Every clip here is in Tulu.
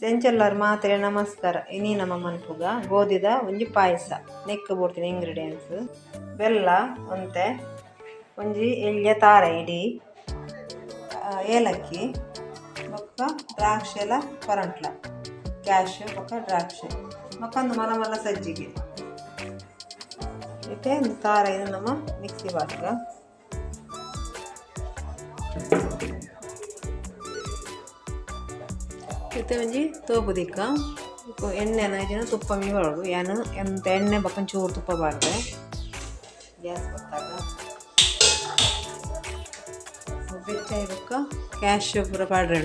ಸೆಂಚಲ್ಲಾರ್ ಮಾತ್ರೆ ನಮಸ್ಕಾರ. ಇನಿ ನಮ್ಮ ಮನ್ಪುಗ ಗೋಧಿದ ಒಂಜಿ ಪಾಯಸ. ನೆಕ್ ಬೋಡ್ತಿನ ಇಂಗ್ರೀಡಿಯೆಂಟ್ಸ್: ಬೆಲ್ಲ ಒಂತೆ, ಒಂಜಿ ಎಲ್ಯ ತಾರೆ ಇಡಿ, ಏಲಕ್ಕಿ ಬೊಕ್ಕ ದ್ರಾಕ್ಷೆಲ ಕೊರಂಟ್ಲ, ಕ್ಯಾಶ್ ಬೊಕ್ಕ ದ್ರಾಕ್ಷಿ, ಬೊಕ್ಕ ಒಂದು ಮಲ್ಲ ಮಲ್ಲ ಸಜ್ಜಿಗೆ. ಇತ್ತೆ ತಾರಾಯಿನ್ ನಮ ಮಿಕ್ಸಿ ಪಾಡ್ಗ. ಇತ್ತೆ ಒಂಜಿ ತೋಪು ದಿಕ್ಕ ಎಣ್ಣೆ ಇಜ್ಜಿಂಡ ತುಪ್ಪ ಮೀ ಪಾಡೊಡು. ಯಾನ್ ಎಂತ ಎಣ್ಣೆ ಬೊಕ್ಕ ಒಂಚೂರು ತುಪ್ಪ ಪಾಡ್ದೆ. ಗ್ಯಾಸ್ ಪತ್ತಾಗ ಬೆಚ್ಚ ಬೊಕ್ಕ ಕ್ಯಾಶ್ ಪೂರ ಪಾಡ್ರೆ.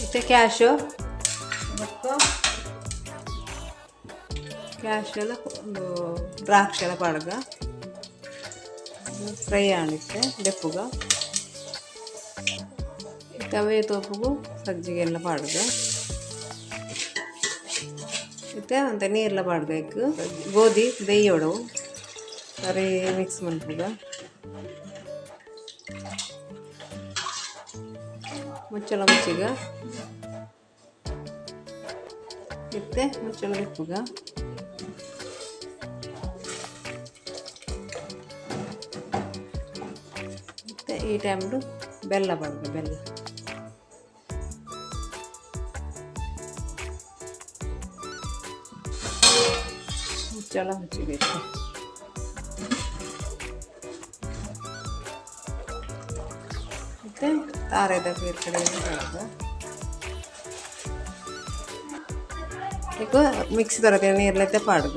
ಇತ್ತೆ ಕ್ಯಾಶು ಬೊಕ್ಕ ಕ್ಯಾಶ್ ಎಲ್ಲ, ಒಂದು ದ್ರಾಕ್ಷಿ ಎಲ್ಲ ಪಾಡ್ಗ. ಫ್ರೈ ಆಂಡ್ ದೆಪ್ಪುಗ. ಇತ್ತೆ ಅವೇ ತೋಪುಗು ಸಜ್ಜಿಗೆ ಎಲ್ಲ ಪಾಡ್ಗ. ಇತ್ತೆ ಒಂತೆ ನೀರ್ಲ ಪಾಡ್ಗ. ಐಕ್ ಗೋಧಿ ಬೇಯೋಡು ಸರಿ ಮಿಕ್ಸ್ ಮನ್ಪುಗ. ಮುಚ್ಚಳ ಮುಚ್ಚಿಗ. ಇತ್ತೆ ಮುಚ್ಚಳ ದೆಪ್ಪುಗ. ಇತ್ತೆ ಈ ಟೈಮ್ಡು ಬೆಲ್ಲ ಪಾಡ್ಗ, ಬೆಲ್ಲ. ಮುಚ್ಚಳ ಮುಚ್ಚಿಬೇಕು. ಮತ್ತು ತಾರೆದ ಪೇರ್ ಕಡೆ ಪಾಡ್ಗ. ಈಗ ಮಿಕ್ಸಿ ತರತೆ ನೀರ್ಲೈತೆ ಪಾಡ್ಗ.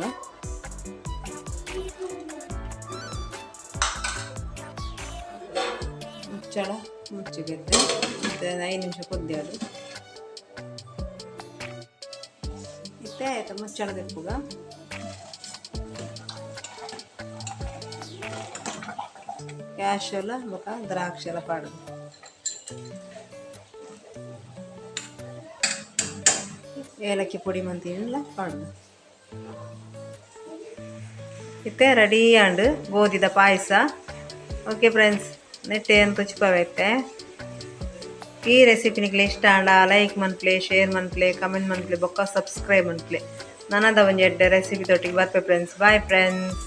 ಮುಚ್ಚಳ ಮುಚ್ಚಿಗೆತ್ತೆ. ಮತ್ತು 5 ನಿಮಿಷ ಕೊದ್ದಿಯಡು. ಇತ್ತೆ ಆಯ್ತು, ಮುಚ್ಚಳ ದೆಪ್ಪುಗ. ಕ್ಯಾಶ್ ಎಲ್ಲ ಬೊಕ್ಕ ದ್ರಾಕ್ಷಿ ಎಲ್ಲ ಪಾಡುದು. ಏಲಕ್ಕಿ ಪೊಡಿ ಮಂತಿನಿಲ್ಲ ಪಾಡುದು. ಇತ್ತೆ ರೆಡಿ ಆಂಡ್ ಗೋಧಿದ ಪಾಯಸ. ಓಕೆ ಫ್ರೆಂಡ್ಸ್, ನೆಟ್ಟೆ ಏನು ತುಚಿಪವೈತೆ. ಈ ರೆಸಿಪಿ ನಿಕ್ಲೆ ಇಷ್ಟ ಆಂಡ ಲೈಕ್ ಮನ್ಪ್ಲೆ, ಶೇರ್ ಮನ್ಪ್ಲೆ, ಕಮೆಂಟ್ ಮನ್ಪ್ಲೆ, ಬೊಕ್ಕ ಸಬ್ಸ್ಕ್ರೈಬ್ ಮನ್ಪ್ಲೆ. ನನದ ಒಂಜಿ ಎಡ್ಡೆ ರೆಸಿಪಿ ತೊಟ್ಟಿಗೆ ಬರ್ಪೆ ಫ್ರೆಂಡ್ಸ್. Bye friends.